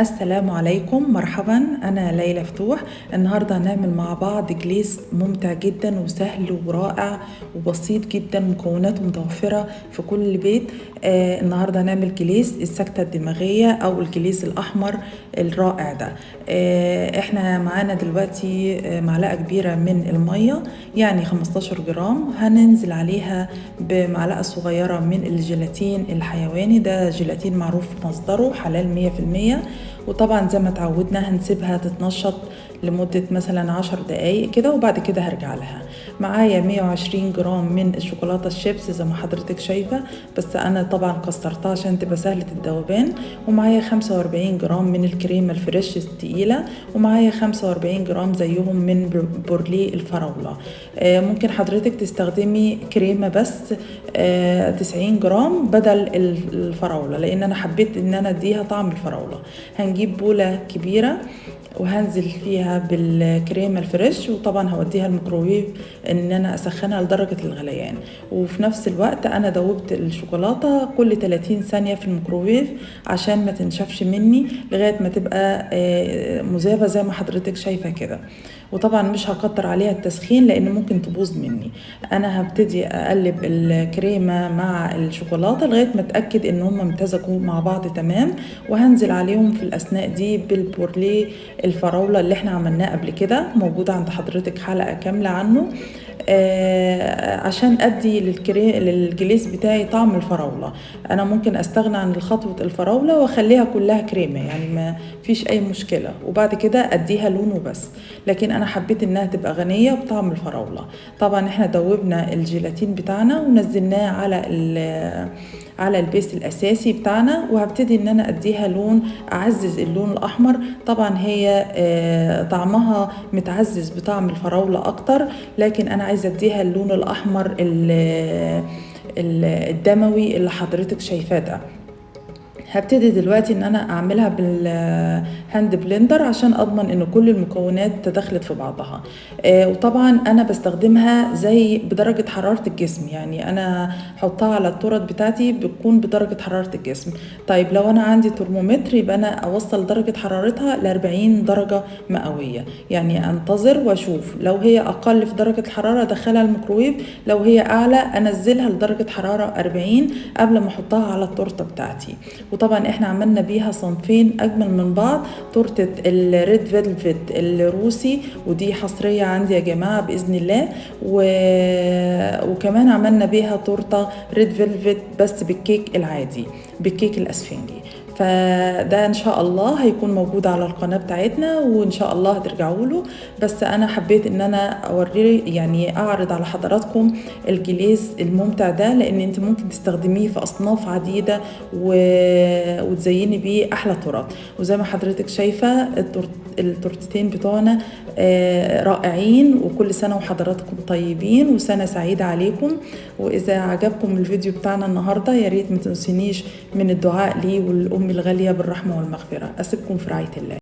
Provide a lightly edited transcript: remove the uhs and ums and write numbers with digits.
السلام عليكم، مرحبا. انا ليلى فتوح. النهارده هنعمل مع بعض glaze ممتع جدا وسهل ورائع وبسيط جدا، مكوناته متوفرة في كل بيت. النهارده هنعمل glaze السكتة الدماغية او ال glaze الاحمر الرائع ده. احنا معانا دلوقتي معلقه كبيرة من المية، يعني 15 جرام، هننزل عليها بمعلقه صغيرة من الجيلاتين الحيواني. ده جيلاتين معروف مصدره، حلال 100%. وطبعا زي ما تعودنا هنسيبها تتنشط لمدة مثلا 10 دقايق كده، وبعد كده هرجع لها. معايا 120 جرام من الشوكولاتة الشيبس زي ما حضرتك شايفة، بس أنا طبعا كسرتها عشان تبقى سهلة الذوبان. ومعايا 45 جرام من الكريمة ال fresh التقيلة، ومعايا 45 جرام زيهم من بورليه الفراولة. ممكن حضرتك تستخدمي كريمة بس 90 جرام بدل الفراولة، لأن أنا حبيت إن أنا أديها طعم الفراولة. هنجيب بولة كبيرة وهنزل فيها بالكريمة ال fresh، وطبعا هوديها الميكروويف ان انا اسخنها لدرجة الغليان. وفي نفس الوقت انا دوبت الشوكولاتة كل 30 ثانية في الميكروويف عشان ما تنشفش مني لغاية ما تبقى مذابة زي ما حضرتك شايفة كده. وطبعا مش هكتر عليها التسخين لان ممكن تبوظ مني. انا هبتدي اقلب الكريمة مع الشوكولاتة لغاية ما اتأكد ان هم امتزجوا مع بعض تمام، وهنزل عليهم في الاثناء دي بالبورليه الفراولة اللي احنا عملناه قبل كده، موجودة عند حضرتك حلقة كاملة عنه، عشان ادي لل glaze بتاعي طعم الفراولة. انا ممكن استغنى عن خطوة الفراولة واخليها كلها كريمة، يعني ما فيش اي مشكلة، وبعد كده اديها لون وبس، لكن انا حبيت انها تبقى غنية بطعم الفراولة. طبعا احنا دوبنا الجيلاتين بتاعنا ونزلناه على ال base الاساسي بتاعنا، وهبتدي ان انا اديها لون، اعزز اللون الاحمر. طبعا هي طعمها متعزز بطعم الفراولة اكتر، لكن انا عايزة اديها اللون الاحمر الدموي اللي حضرتك شايفاه ده. هبتدي دلوقتي ان انا اعملها بال hand blender عشان اضمن ان كل المكونات تدخلت في بعضها. وطبعا انا بستخدمها زي بدرجة حرارة الجسم، يعني انا حطها على التورت بتاعتي بتكون بدرجة حرارة الجسم. طيب لو انا عندي ترمومتر يبقى انا اوصل درجة حرارتها ل40 درجة مئوية، يعني انتظر واشوف لو هي اقل في درجة الحرارة ادخلها الميكروويف، لو هي اعلى انزلها لدرجة حرارة 40 قبل ما احطها على التورتة بتاعتي. وطبعا احنا عملنا بيها صنفين اجمل من بعض، تورتة ال red velvet الروسي ودي حصرية عندي يا جماعة بإذن الله، وكمان عملنا بيها تورتة red velvet بس بالكيك العادي، بالكيك الاسفنجي. فده ان شاء الله هيكون موجود على القناة بتاعتنا وان شاء الله هترجعوا له. بس انا حبيت ان انا اوري، يعني اعرض على حضراتكم ال glaze الممتع ده، لان انت ممكن تستخدميه في اصناف عديدة وتزيني بيه احلى تورت. وزي ما حضرتك شايفة التورتتين بتوعنا رائعين، وكل سنة وحضراتكم طيبين وسنة سعيدة عليكم. واذا عجبكم الفيديو بتاعنا النهاردة يا ريت ما تنسونيش من الدعاء لي والأم الغالية بالرحمة والمغفرة. أسيبكم في رعاية الله.